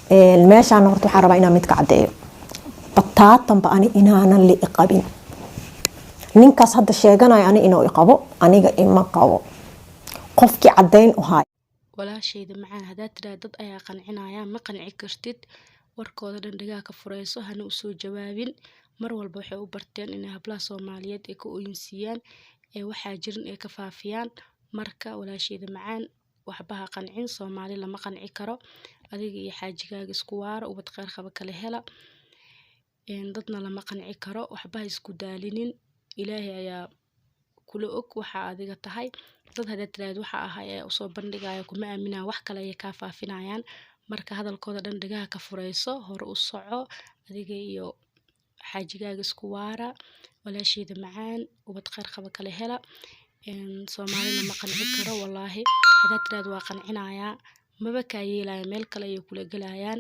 Meeshaan horta waxaan rabaa inaan mid ka caddeeyo: bataatanba ani inaanan la iqabin. Ninkaas hadda sheeganayo ani inuu iqabo, aniga ima qabo. Qofkii caddayn u haay. Walaashayda macaan, haddaad tiraa dad ayaa qancinaya, ma qanci kartid. Warkooda dhan dhagaa ka fureyso, hana usoo jawaabin. Mar walba waxay u barteen inay hablaha Soomaaliyeed ay ka oyinsiiyaan ee waxaa jirin ay ka faafiyaan. Marka walaashayda macaan, waxba ha qancin. Soomaali lama qanci karo. Adiga iyo xaajigaaga isku waaro, ubad kheyr qaba kala hela. Dadna lama qanci karo. Waxba ha isku daalinin. Ilaahay ayaa kula og waxa adiga tahay. Dad haddaad tiraahdo waxa ahay ee usoo bandhigaya, kuma aaminaan, wax kale ayay kaa faafinayaan. Marka hadalkooda dhan dhagaha ka fureyso, hore u soco. Adiga iyo xaajigaaga isku waara, walaashayda macaan, ubad kheyr qaba kala hela. Soomaali lama qanci karo, wallaahi. Haddaad tiraahdo waa qancinayaa, maba kaa yeelaya, meel kale ayay kula gelayaan.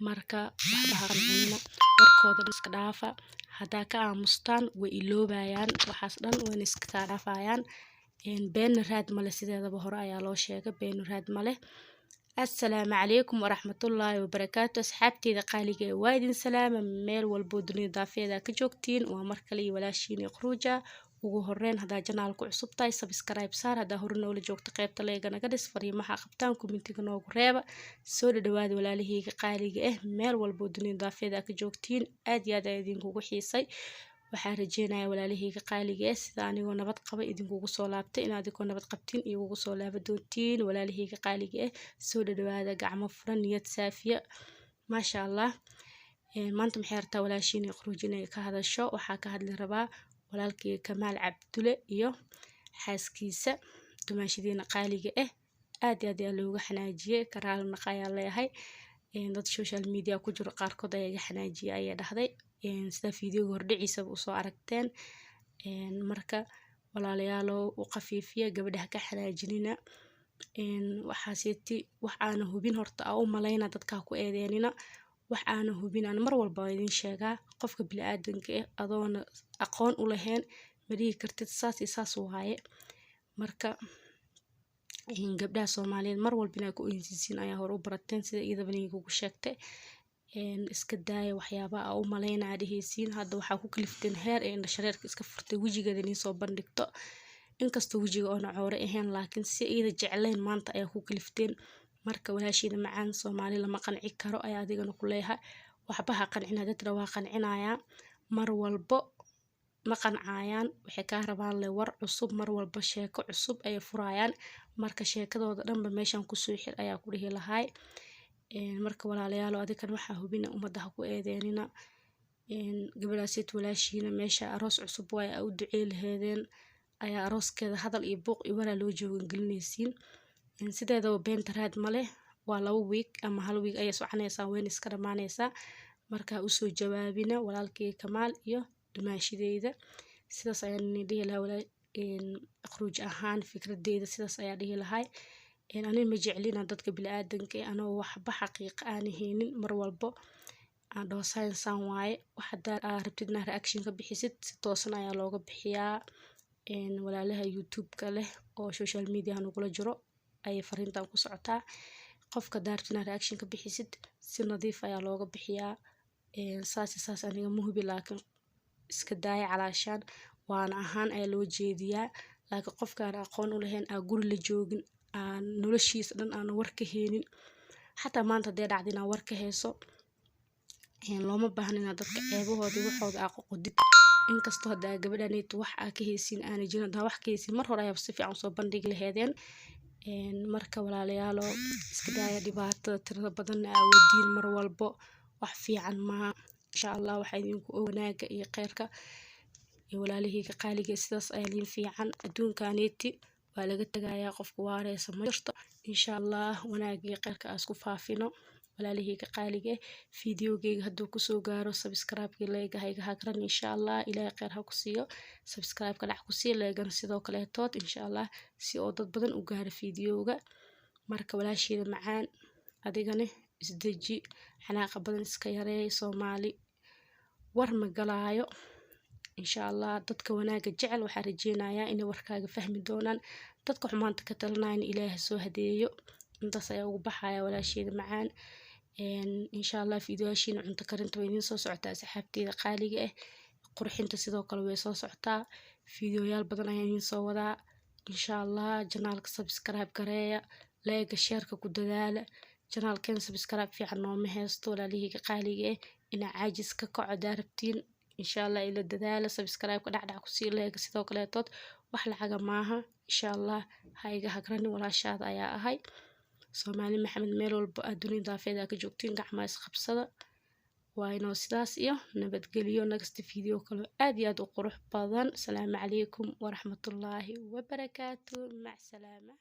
Marka waxba ha qancinina, warkooda dhan iska dhaafa. Haddaa ka aamustaan, way iloobayaan waxaas dhan, wayna iska kaa dhaafayaan. Beenna raad male sideedaba, hore ayaa loo sheegay, beenna raad male. Assalaamu calaykum waraxmatullaahi wabarakaatu. Asxaabteyda qaaliga ee, waa idin salaama meel walboo dunida daafeeda ka joogtiin. Waa mar kale iyo walaashiin Iqruuja. Ugu horeyn, haddaa channelku cusub tahay, subscribe saar. Haddaa hore noola joogta, qaybta like-ga naga dhis. Fariimaha qabtaan, commentiga noogu reeba. Soo dhadhawaada, walaalaheyga qaaliga ah, meel walboo dunida daafeeda ka joogtiin. Aad iyo aad ayaa idinkugu xiisay. Waxaan rajeynayaa, walaalaheyga qaaliga ah, sida anigoo nabad qaba idinkugu soo laabtay in adigoo nabad qabtiin igugu soo laaba doontiin. Walaalaheyga qaaliga ah, soo dhadhawaada, gacmo furan, niyad saafiya, maasha Allah. Maanta maxay rabtaa walaashiin Iqruuj inay ka hadasho? Waxaa ka hadli rabaa walaalkii Kamaal Cabdule iyo xaaskiisa, dumaashadeena qaaliga ah. Aad iyo aad ayaa looga xanaajiyey, karaal naqa ayaa leeyahay. Dad social media ku jiro qaarkood ayaa iga xanaajiyay, ayaa dhahday, sida fiidiyoga hordhiciisaba usoo aragteen. Marka walaalayaalow, u khafiifiya gabadha, ha ka xanaajinina. Waxaaseeti wax aana hubin horta aa u malayna dadka ha ku eedeynina. Wax aana hubin aan mar walba waa idin sheegaa: qofka bini'aadanka ah adoona aqoon u lahayn, ma dhihi kartid saas iyo saas waaye. Marka gabdhaha Soomaaliyeed mar walba inaa ku oynsiisiin ayaa hore u barateen, sida iyadaba kugu sheegtay. Iska daaya waxyaabaha aa u malaynaya dhehaysiin. Hadda waxaa ku kalifteen heer ee indho shareerka iska furtay, wejigeeda inay soo bandhigto, inkastoo wejiga oona coore ahayn, laakiin si iyada jeclayn maanta ayaa ku kalifteen. Marka walaasheeda macaan, Soomaali lama qanci karo ayaa adigana ku leeyahay. Waxba ha qancin. Hadii tira waa qancinayaa, mar walbo ma qancayaan. Waxay kaa rabaan le war cusub, mar walba sheeko cusub ayay furayaan. Marka sheekadooda dhanba meeshan kusoo xir ayaa ku dhihi lahaay. Marka walaalayaalo, adigan waxaa hubina ummadda ha ku eedeynina. Gabadhaaseyt walaashiina, meesha aroos cusub waay aa u ducey laheedeen, ayaa arooskeeda hadal iyo buuq iyo waraa loo joogan gelinaysiin. Sideedaba beenta raad ma leh. Waa 2 week ama hal week ayay soconaysaa, wayna iska dhamaanaysaa. Marka ha usoo jawaabina walaalkay Kamaal iyo dumaashideyda. Sidaas ayaan idin dhihi lahaa. Iqruuj ahaan fikradeyda sidaas ayaa dhihi lahay. Aniga ma jeclina dadka bini'aadanka eh anoo waxba xaqiiqa aan haynin mar walbo aan dhaho saan waaye. Wax hadaa aa rabtid inaad reaction ka bixisid, si toosan ayaa looga bixiyaa. Walaalaha YouTube-ka leh oo social media nagula jiro ayay fariintan ku socotaa. Qofka hadaa rabtid inaad reaction ka bixisid, si nadiif ayaa looga bixiyaa. Saas iyo saas aniga ma hubi, laakiin iska daaya calaashaan waana ahaan ayaa loo jeediyaa. Laakiin qofka aan aqoon u lahayn, aan guri la joogin, aan noloshiisa dhan aan war ka haynin, xataa maanta hadday dhacdo inaad war ka hayso, looma baahna inaad dadka ceebahooda iyo waxooda aa qoqodid. Inkastoo hadda gabadhaneyto wax aa ka haysin aana jirin, haddaa wax ka haysin, mar hore ayaaba si fiican usoo bandhigi laheedeen. Marka walaalayaalo, iska daaya dhibaatada tirada badan aa wadiin mar walbo. Wax fiican maaha. Insha Allah waxaa idinku og wanaaga iyo kheyrka iyo walaalaheyga qaaliga. Sidaas ayaa liin fiican. Adduunkaneeti waa laga tagayaa, qofka waareysa ma jirto. Insha Allah wanaaga iyo kheyrka aan isku faafino, walaalaheyga qaaliga. Fiidiyogeyga hadduu kusoo gaaro, subscribe-ka, like-ga ha iga hagran. Insha Allah Ilaahay kheyr ha ku siiyo. Subscribe-ka dhac ku sii, like-gana sidoo kaleetood, insha Allah, si oo dad badan u gaaro fiidiyowga. Marka walaasheeda macaan, adigane isdeji, xanaaqa badan iska yareey. Soomaali war ma galaayo. Insha Allah dadka wanaaga jecel waxaa rajeynayaa inay warkaaga fahmi doonaan. Dadka xumaanta ka talinayana Ilaahay soo hadeeyo. Intaas ayaa ugu baxaya, walaasheeda macaan. Insha Allah fiidiyoyaashiina cunto karinta way idiin soo socotaa, asxaabteyda qaaliga ah. Qurxinta sidoo kale way soo socotaa. Fiidiyoyaal badan ayaan idiin soo wadaa insha Allah. Channelka subscribe gareeya, like-ga, shareka ku dadaala. Channelkeen subscribe fiican nooma haysto, walaalihayga qaaliga ah. Inaa caajis ka kaco hadaa rabtiin, insha Allah ila dadaala. Subscribe-ka dhacdhac kusii, like-ga sidoo kaleetood. Wax lacaga maaha insha Allah. Ha iga hagranin, walaashaada ayaa ahay. Soomaali Maxamed, meel walba aad dunida daafeeda ka joogtiin, gacmaha isqabsada. Waa inoo sidaas iyo nabadgelyo. Next video kale aad iyo aad u qurux badan. Asalaamu calaykum waraxmatullaahi wabarakaatu. Mac salaama.